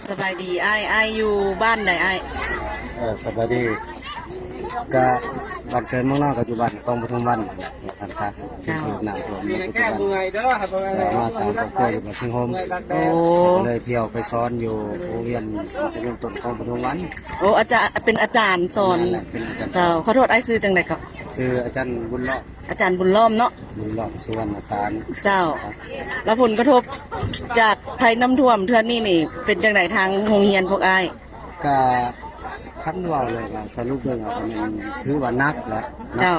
ສະບາຍດີອ້າຍ, ອ້າຍຢູ່ບ້ານໃດອ້າຍ? ເອີ ສະບາຍດີ. ກະບ້ານເກີດເມືອງນອນ ກະຢູ່ບ້ານກອງປະທຸມວັນ ວ່າຊັ້ນຊະ. ເຈົ້າ. ທີ່ຖືກນ້ຳຖ້ວມໃນປັດຈຸບັນ ແລ້ວມາສ້າງຄອບຄົວຢູ່ບ້ານເຊີງໂຮມ. ໂອ້ ກໍເລີຍທ່ຽວໄປສອນຢູ່ໂຮງຮຽນມັດທະຍົມຕົ້ນກອງປະທຸມວັນ. ໂອ້ ອາຈານ ເປັນອາຈານສອນ. ແມ່ນແຫຼະ ເປັນອາຈານສອນ. ເຈົ້າ. ຂໍໂທດ ອ້າຍຊື່ຈັ່ງໃດເກາະ? ຊື່ອາຈານບຸນຫຼ້ອມ. ອາຈານບຸນຫຼ້ອມເນາະ. ບຸນຫຼ້ອມ ສຸວັນນະສານ. ເຈົ້າ. ແລ້ວຜົນກະທົບຈາກໄພນ້ຳຖ້ວມເທື່ອນີ້ນີ້ ເປັນຈັ່ງໃດທາງໂຮງຮຽນພວກອ້າຍ? ກະຄັນເວົ້າແລ້ວກະສະຫຼຸບເບິ່ງເອົາກະແມ່ນຖືວ່າໜັກແຫຼະ. ເຈົ້າ.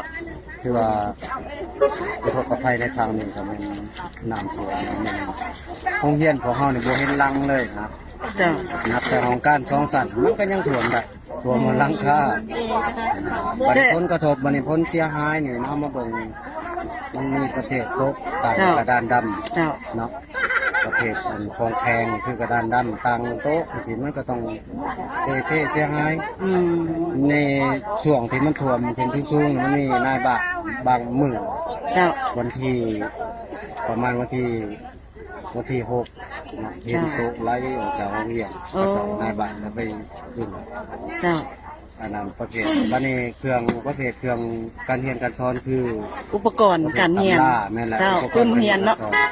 ຖືວ່າອຸທົກກະໄພໃນຄັ້ງນີ້ກະແມ່ນນ້ຳຖ້ວມ ແມ່ນໂຮງຮຽນພວກເຮົານີ້ບໍ່ເຫັນຫຼັງເລີຍນະ. ເຈົ້າ. ນັບແຕ່ຫ້ອງການສອງຊັ້ນ ມັນກະຍັງຖ້ວມໄດ້. ຖ້ວມຮອດຫຼັງຄາ. ບັດນີ້ ແຕ່ ຜົນກະທົບ ບັດນີ້ຜົນເສຍຫາຍນີ້ ເຮົາມາເບິ່ງ ມັນມີປະເພດຕົກຕ່າງ ເຈົ້າ ກະດານດຳ. ເຈົ້າ. ເນາະ ປະເພດອັນຂອງແຂງຄືກະດານດຳ ຕັ້ງໂຕະຈັ່ງຊີ້ ມັນກະຕ້ອງເປ່ເພເສຍຫາຍ. ອືມ. ໃນຊ່ວງທີ່ມັນຖ້ວມຂຶ້ນສູງໆ ມັນມີນາຍບ້ານບາງມື້. ເຈົ້າ. ວັນທີ ປະມານວັນທີ ວັນທີຫົກເນາະ ເຫັນ ເຈົ້າ ໂຕະໄຫຼອອກຈາກໂຮງຮຽນ. ໂອ້ ເຂົາເຈົ້ານາຍບ້ານລະໄປດຶງ. ເຈົ້າ. ອັນນັ້ນປະເພດ ບັດນີ້ເຄື່ອງ ປະເພດເຄື່ອງການຮຽນການສອນຄື ອຸປະກອນການຮຽນ. ຕຳລາ. ແມ່ນແຫຼະ. ເຈົ້າ. ອຸປະກອນ ປຶ້ມຮຽນເນາະ. ການຮຽນ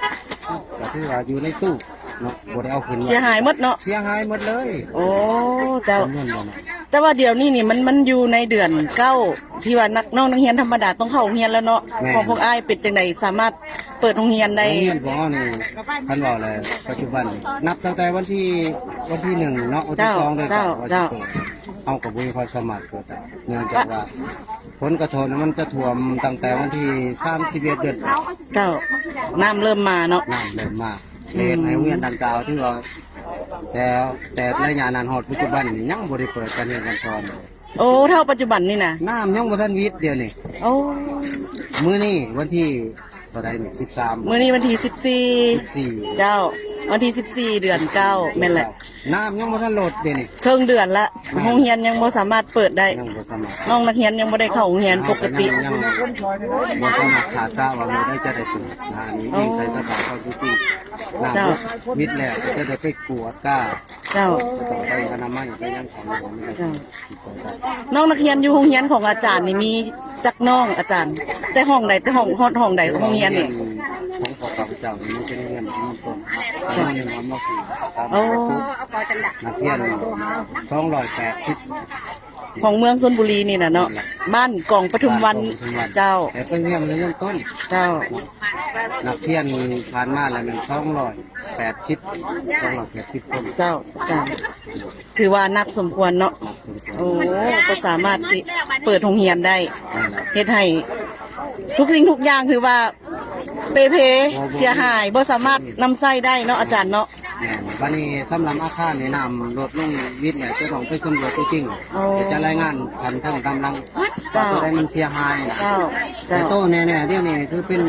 ການສອນ ກະຖືວ່າຢູ່ໃນຕູ້ເນາະ ບໍ່ໄດ້ເອົາຂຶ້ນ. ເສຍຫາຍໝົດເນາະ. ເສຍຫາຍໝົດເລີຍ. ໂອ້ ເຈົ້າ. ຈຳນວນບໍ່ເນາະ? ແຕ່ວ່າດຽວນີ້ນີ້ ມັນ ມັນຢູ່ໃນເດືອນເກົ້າ ທີ່ວ່ານັກ ນ້ອງນັກຮຽນທຳມະດາຕ້ອງເຂົ້າໂຮງຮຽນແລ້ວເນາະ. ແມ່ນ. ຂອງພວກອ້າຍເປັນຈັ່ງໃດ ສາມາດເປີດໂຮງຮຽນໄດ້? ໂຮງຮຽນຂອງເຮົານີ້ ຄັນເວົ້າແລ້ວ ປັດຈຸບັນນີ້ ນັບຕັ້ງແຕ່ວັນທີ ວັນທີໜຶ່ງເນາະ ວັນທີ ເຈົ້າ ສອງເດືອນ ເຈົ້າ ເກົ້າ ວ່າຊິ ເຈົ້າ ເປີດ ເຮົາກະບໍ່ມີຄວາມສາມາດເປີດໄດ້ ເນື່ອງຈາກວ່າ ປະ ຜົນກະທົບມັນຈະຖ້ວມຕັ້ງແຕ່ວັນທີ ສາມສິບເອັດ ເດືອນ ເຈົ້າ. ນ້ຳເລີ່ມມາເນາະ. ນ້ຳເລີ່ມມາ. ອືມ. ເຮັດໃຫ້ໂຮງຮຽນດັ່ງກ່າວ ຖືວ່າ ແຕ່ ແຕ່ໄລຍະນັ້ນຮອດປັດຈຸບັນນີ້ ຍັງບໍ່ໄດ້ເປີດການຮຽນການສອນ. ໂອ້ ເທົ່າປັດຈຸບັນນີ້ນະ ນ້ຳຍັງບໍ່ທັນຫວິດດຽວນີ້. ໂອ້ ມື້ນີ້ວັນທີເທົ່າໃດນີ້? ສິບສາມ. ມື້ນີ້ວັນທີສິບສີ່. ສິບສີ່. ເຈົ້າ. ວັນທີສິບສີ່ ເດືອນເກົ້າ. ແມ່ນແຫຼະ. ນ້ຳຍັງບໍ່ທັນລົດເດນີ້ ເຄິ່ງເດືອນລະ. ແມ່ນ. ໂຮງຮຽນຍັງບໍ່ສາມາດເປີດໄດ້. ຍັງບໍ່ສາມາດ. ນ້ອງນັກຮຽນຍັງບໍ່ໄດ້ເຂົ້າໂຮງຮຽນປົກກະຕິ. ເຮົາກະຍັງ ຍັງບໍ່ສາມາດຄາດກະວ່າມື້ໃດຈະໄດ້ເປີດ. ອັນນີ້ ໂອ້ ອີງໃສ່ສະພາບຄວາມເປັນຈິງ. ນ້ຳ ເຈົ້າ ບໍ່ ຫວິດແລ້ວ ກະຈະໄດ້ໄປກວດກາ. ເຈົ້າ. ກະຕ້ອງໄປອະນາໄມ ໄປຫຍັງຂອງມັນ. ເຈົ້າ. ນ້ອງນັກຮຽນຢູ່ໂຮງຮຽນຂອງອາຈານນີ້ມີຈັກນ້ອງອາຈານ? ແຕ່ຫ້ອງໃດ ແຕ່ຫ້ອງ ຮອດຫ້ອງໃດໂຮງຮຽນນີ້? ຂອງພວກຂ້າພະເຈົ້ານີ້ມັນເປັນໂຮງຮຽນເລີ່ມຕົ້ນເນາະ. ເຈົ້າ. ໂຮງຮຽນມ.ສີ່ ໂອ້ ນັກຮຽນສອງຮ້ອຍແປດສິບ ຂອງເມືອງຊົນບຸລີນີ້ນະເນາະ. ບ້ານກອງປະທຸມວັນ. ບ້ານກອງປະທຸມວັນ. ເຈົ້າ. ແຕ່ເປັນໂຮງຮຽນເລີ່ມຕົ້ນ. ເຈົ້າ. ນັກຮຽນຜ່ານມາແລ້ວແມ່ນສອງຮ້ອຍແປດສິບ ສອງຮ້ອຍແປດສິບຄົນ. ເຈົ້າ ເຈົ້າ. ຖືວ່າໜັກສົມຄວນເນາະ. ໜັກສົມຄວນ. ໂອ້ ບໍ່ສາມາດຊິເປີດໂຮງຮຽນໄດ້. ແມ່ນແຫຼະ. ເຮັດໃຫ້ທຸກສິ່ງທຸກຢ່າງຖືວ່າເປ່ເພ ບໍ່ ບໍ່ ເສຍຫາຍ ບໍ່ສາມາດນຳໃຊ້ໄດ້ເນາະ ອາຈານເນາະ. ແມ່ນ. ບັດນີ້ສຳລັບອາຄານນີ້ ນ້ຳລົດລົງຫວິດແລ້ວ ຈະຕ້ອງໄປສຳຫຼວດຕົວຈິງ. ໂອ້ ເພື່ອຈະລາຍງານຂັ້ນເທິງຕາມຫຼັງ ເຈົ້າ ວ່າຕົວໃດມັນເສຍຫາຍນະ. ເຈົ້າ ເຈົ້າ. ແຕ່ໂຕແນ່ໆດຽວນີ້ຄືເປັນ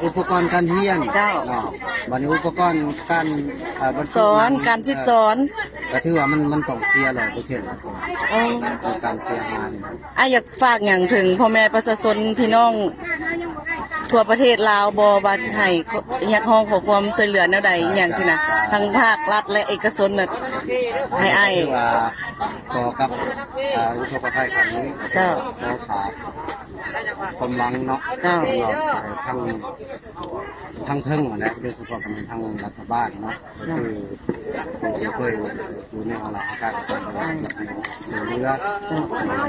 ອຸປະກອນການຮຽນ. ເຈົ້າ. ເນາະ. ບັດນີ້ອຸປະກອນການ ເອີ ບັນທຶກ ສອນ ການສິດສອນ ເອີ ກະຖືວ່າມັນ ມັນຕ້ອງເສຍຮ້ອຍເປີເຊັນ. ໂອ້ ມີການເສຍຫາຍ. ອ້າຍຢາກຝາກຫຍັງເຖິງພໍ່ແມ່ປະຊາຊົນພີ່ນ້ອງທົ່ວປະເທດລາວບໍ່ ວ່າຊິໃຫ້ຮຽກຮ້ອງຂໍຄວາມຊ່ວຍເຫຼືອແນວໃດ ອີ່ຫຍັງຊີ້ນະ ທາງພາກລັດ ແລະ ເອກະຊົນນະ ໃຫ້ອ້າຍ ຄືວ່າຕໍ່ກັບ ເອີ ອຸທົກກະໄພຄັ້ງນີ້. ເຈົ້າ. ຂໍຝາກຄວາມຫວັງເນາະ. ເຈົ້າ. ຂອງເຮົາ ເອີ ທັງ ທັງເທິງຫັ້ນແຫຼະ ໂດຍສະເພາະກະແມ່ນທາງລັດຖະບານເນາະ ກະຄືຜູ້ທີ່ເຄີຍຢູ່ໃນອາລາອາການການຊ່ວຍເຫຼືອ ເຈົ້າ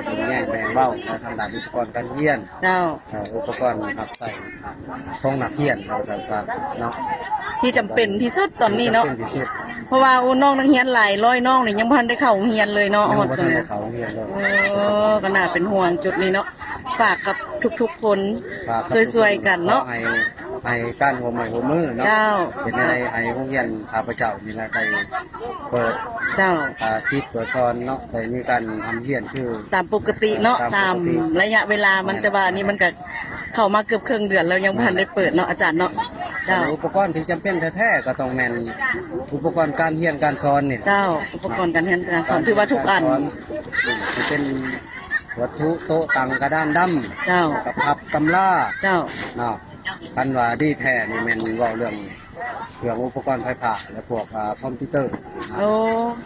ເປັນແຍງແບ່ງເບົາໃນທາງດ້ານອຸປະກອນການຮຽນ. ເຈົ້າ. ເອີ ອຸປະກອນຮັບໃຊ້ຂອງນັກຮຽນ ວ່າຊັ້ນຊະເນາະ ທີ່ຈຳເປັນທີ່ສຸດຕອນນີ້ເນາະ. ທີ່ຈຳເປັນທີ່ສຸດ ເພາະວ່າ ໂອ້ ນ້ອງນັກຮຽນຫຼາຍຮ້ອຍນ້ອງນີ້ ຍັງບໍ່ທັນໄດ້ເຂົ້າໂຮງຮຽນເລີຍເນາະ. ຍັງບໍ່ທັນໄດ້ເຂົ້າໂຮງຮຽນເລີຍ. ໂອ້ ກະໜ້າເປັນຫ່ວງຈຸດນີ້ເນາະ. ຝາກກັບທຸກໆຄົນ ຝາກກັບທຸກໆຄົນ ຊ່ວຍໆກັນເນາະ. ຂໍໃຫ້ ໃຫ້ການຮ່ວມໄມ້ຮ່ວມມືເນາະ. ເຈົ້າ. ເຮັດແນວໃດໃຫ້ໂຮງຮຽນຂ້າພະເຈົ້ານີ້ລະໄດ້ເປີດ. ເຈົ້າ. ອາ ສິດເປີດສອນເນາະ ໄດ້ມີການຮ່ຳຮຽນຄືຕາມປົກກະຕິເນາະ. ເອີ ຕາມປົກກະຕິ ຕາມໄລຍະເວລາມັນ. ແມ່ນ. ແຕ່ວ່ານີ້ມັນກະເຂົ້າມາເກືອບເຄິ່ງເດືອນແລ້ວ ຍັງບໍ່ທັນໄດ້ເປີດເນາະ ອາຈານເນາະ. ເຈົ້າ. ອຸປະກອນທີ່ຈຳເປັນແທ້ໆ ກະຕ້ອງແມ່ນອຸປະກອນການຮຽນການສອນນີ້. ເຈົ້າ. ອຸປະກອນການຮຽນການສອນ ຖືວ່າທຸກອັນ ເປັນ ວັດຖຸໂຕະຕັ່ງກະດານດຳ. ເຈົ້າ. ກະພັບຕຳລາ. ເຈົ້າ. ເນາະ ຄັນວ່າດີແທ້ນີ້ແມ່ນເວົ້າເລື່ອງ ເຄື່ອງອຸປະກອນໄຟຟ້າ ແລະພວກ ອ່າ ຄອມພິວເຕີ ໂອ້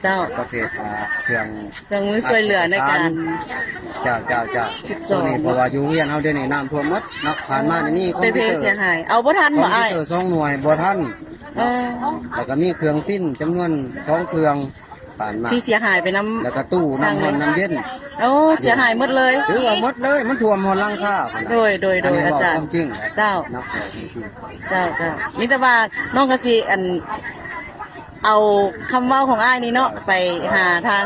ເຈົ້າ ປະເພດ ອ່າ ເຄື່ອງ ເຄື່ອງມືຊ່ວຍເຫຼືອໃນການ ເຈົ້າ ເຈົ້າ ເຈົ້າ ສິບສອງ ໂຕນີ້ ເພາະວ່າຢູ່ໂຮງຮຽນເຮົາດຽວນີ້ນ້ຳຖ້ວມໝົດເນາະ ຜ່ານມານີ້ມີຄອມພິວເຕີ ເສຍຫາຍ ເອົາບໍ່ທັນບໍ່ອ້າຍ ຄອມພິວເຕີສອງໜ່ວຍບໍ່ທັນ ເອີ ແລ້ວກໍມີເຄື່ອງປຣິ້ນຈຳນວນສອງເຄື່ອງ ຜ່ານມາ ທີ່ເສຍຫາຍໄປນຳ ແລ້ວກໍຕູ້ນ້ຳຮ້ອນນ້ຳເຢັນ ໂອ້ ເສຍຫາຍໝົດເລີຍ ຖືວ່າໝົດເລີຍ ມັນຖ້ວມຮອດຫຼັງຄາພຸ້ນນະ ໂດຍ ໂດຍ ໂດຍ ອາຈານ ເຈົ້າ ເນາະ ເຈົ້າ ເຈົ້າ ມີແຕ່ວ່ານ້ອງກໍຊິ ອັນ ເອົາຄຳເວົ້າຂອງອ້າຍນີ້ເນາະ ໄປຫາທາງ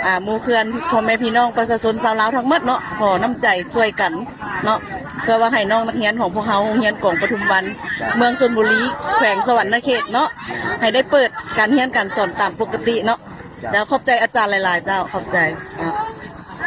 ອ່າ ໝູ່ເພື່ອນ ພໍ່ແມ່ພີ່ນ້ອງປະຊາຊົນຊາວລາວທັງໝົດເນາະ ຂໍນ້ຳໃຈຊ່ວຍກັນເນາະ ເພື່ອວ່າໃຫ້ນ້ອງນັກຮຽນຂອງພວກເຮົາ ໂຮງຮຽນກອງປະທຸມວັນ ເມືອງຊົນບູລີ ແຂວງສະຫວັນນະເຂດເນາະ ໃຫ້ໄດ້ເປີດການຮຽນການສອນຕາມປົກກະຕິເນາະ ເຈົ້າ ຂອບໃຈອາຈານຫຼາຍໆ ເຈົ້າ ຂອບໃຈ.